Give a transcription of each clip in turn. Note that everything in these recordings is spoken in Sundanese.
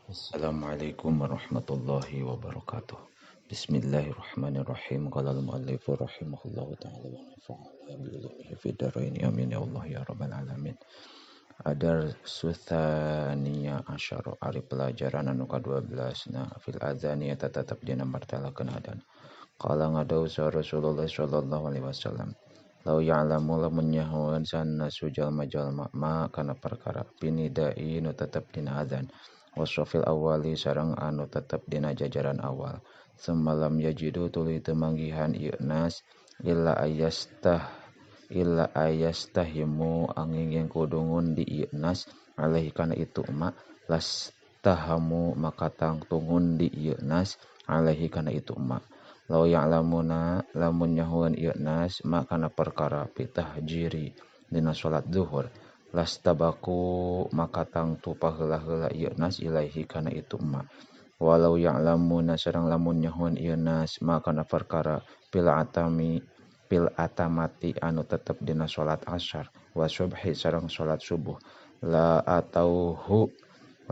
Assalamualaikum warahmatullahi wabarakatuh. Bismillahirrahmanirrahim. Qala al-muallif rahimahullahu ta'ala wa nafa'ana bi ulumihi fid dharain. Amin ya Allah ya rabbal alamin. Adarsu tsaniya asyara, ari pelajaran anu ka-12 na fil adzani eta tetep dina martelakeun adan. Qala ngadau Rasulullah sallallahu alaihi wasallam. Lau ya'lamu lamun nyahoan sannasu jalma-jalma ma kana perkara pinidai nu tetep dina adzan. Wasofil awali sareng anu tetep dina jajaran awal. Semalam yajidu tuluy teu manggihan ieu nas illa ayastahimu angin yang kudungun di ieu nas alaihi kana itu ma lastahamu maka tangtungun di ieu nas alaihi kana itu ma. Law ya'lamuna lamun nyahoan ieu nas ma kana perkara pitahjiri dina salat zuhur lastabaku maka tangtu paheula-heula ieu nas ilaihi kana itu ma. Walau ya'lamuna sareng lamun nyahoan ieu nas ma kana perkara pil atamati anu tetep dina salat ashar wa subhi sareng salat subuh la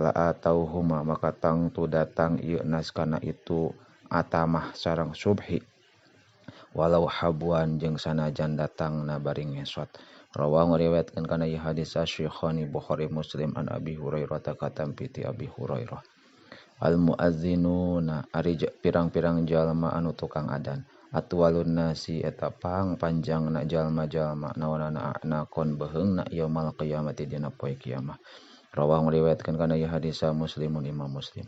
atauhuma maka tangtu datang ieu nas kana itu atamah sareng subhi walau habuan jeung sanajan datangna bari ngesot. Rawahu ngariwayatkeun kana ieu hadis Asy-Syekhani Bukhari Muslim an Abi Hurairah katampi ti Abi Hurairah. Al muazzinuna ari pirang-pirang jalma anu tukang adan atwalun nasi eta pang panjangna jalma-jalma naonana anakon beheungna yaumal qiyamati dina poe kiamah. Rawahu ngariwayatkeun kana ieu hadis Muslimun Imam Muslim.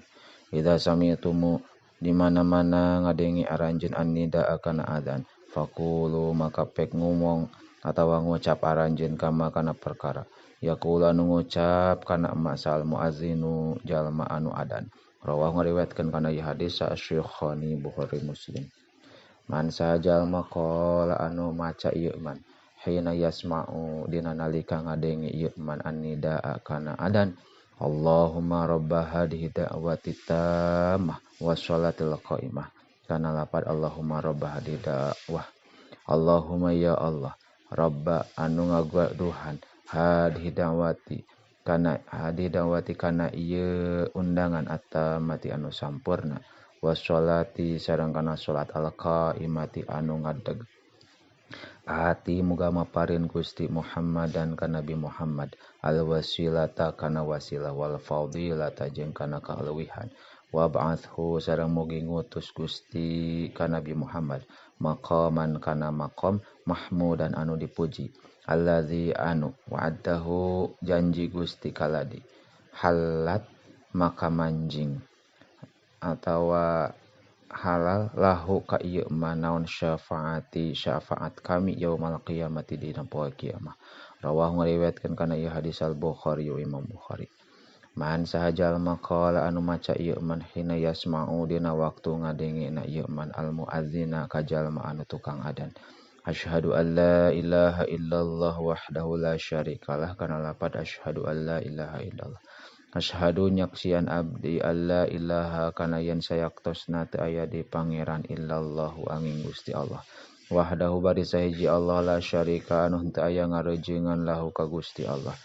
Idza sami'tumu di mana-mana ngadengi aranjeun annida kana adzan faqulu maka pek ngomong atawa ngucap aranjeun kama kana perkara yaqulu anu ngucap kana masal muazzinu jalma anu adan. Rawahu ngariwayatkeun kana ieu hadis Asy-Syekhani Bukhari Muslim. Man sajalma qala anu maca ieu man hina yasma'u dina nalika ngadengi ieu man annidaa kana adan Allahumma rabba hadhihi da'wati tammah wassalatil qaimah kana lapad Allahumma rabba hadhihi da'wah Allahumma ya Allah rabba anu ngagaduhan hadhihi da'wati kana ieu undangan atamati anu sampurna wassalati sareng kana salat al-qaimati anu ngadeg. Ati muga maparin Gusti Muhammadan ka Nabi Muhammad al-wasilata kana wasilah wal fadilata jeung kana kaleuwihan wa ba'athu sareng mugi ngutus Gusti ka Nabi Muhammad maqaman kana maqam mahmudan anu dipuji allazi anu wa'adahu janji Gusti kaladi halat maka manjing atawa halal lahu ka ieu manaon syafaati syafaat kami yaumal qiyamati dina poe kiamah. Rawahu ngariwayatkeun kana ieu hadis Al-Bukhari Imam Bukhari. Man sahajalma qala anu maca ieu man hina yasma'u dina waktu ngadengena ieu man al muazzina ka jalma anu tukang adan asyhadu an la ilaha illallah wahdahu la syarikalah kana lapad asyhadu an la ilaha illallah asyhadu nyaksian abdi alla ilaha kana yen sayaktosna teu aya di pangeran illallahu angin Gusti Allah wahdahu bari sahiji Allah la syarika anu henteu aya ngarejengan lahu ka Gusti Allah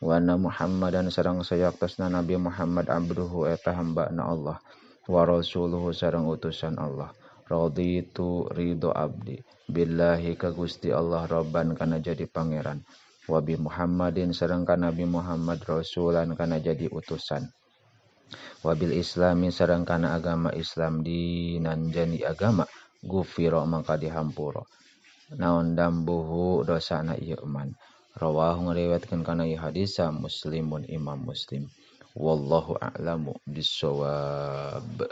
wa anna Muhammadan sareng sayaktosna Nabi Muhammad abduhu eta hambana Allah wa rasuluhu sareng utusan Allah raditu ridho abdi billahi ka Gusti Allah robban kana jadi pangeran wa bi Muhammadin sareng ka Nabi Muhammad rasulan kana jadi utusan wabil islami sareng kana agama Islam dinan jadi agama gufiro maka dihampura naon dambuhu dosana ieu man. Rawahu ngariwayatkeun kana ieu hadis Muslimun Imam Muslim. Wallahu a'lamu bissawab.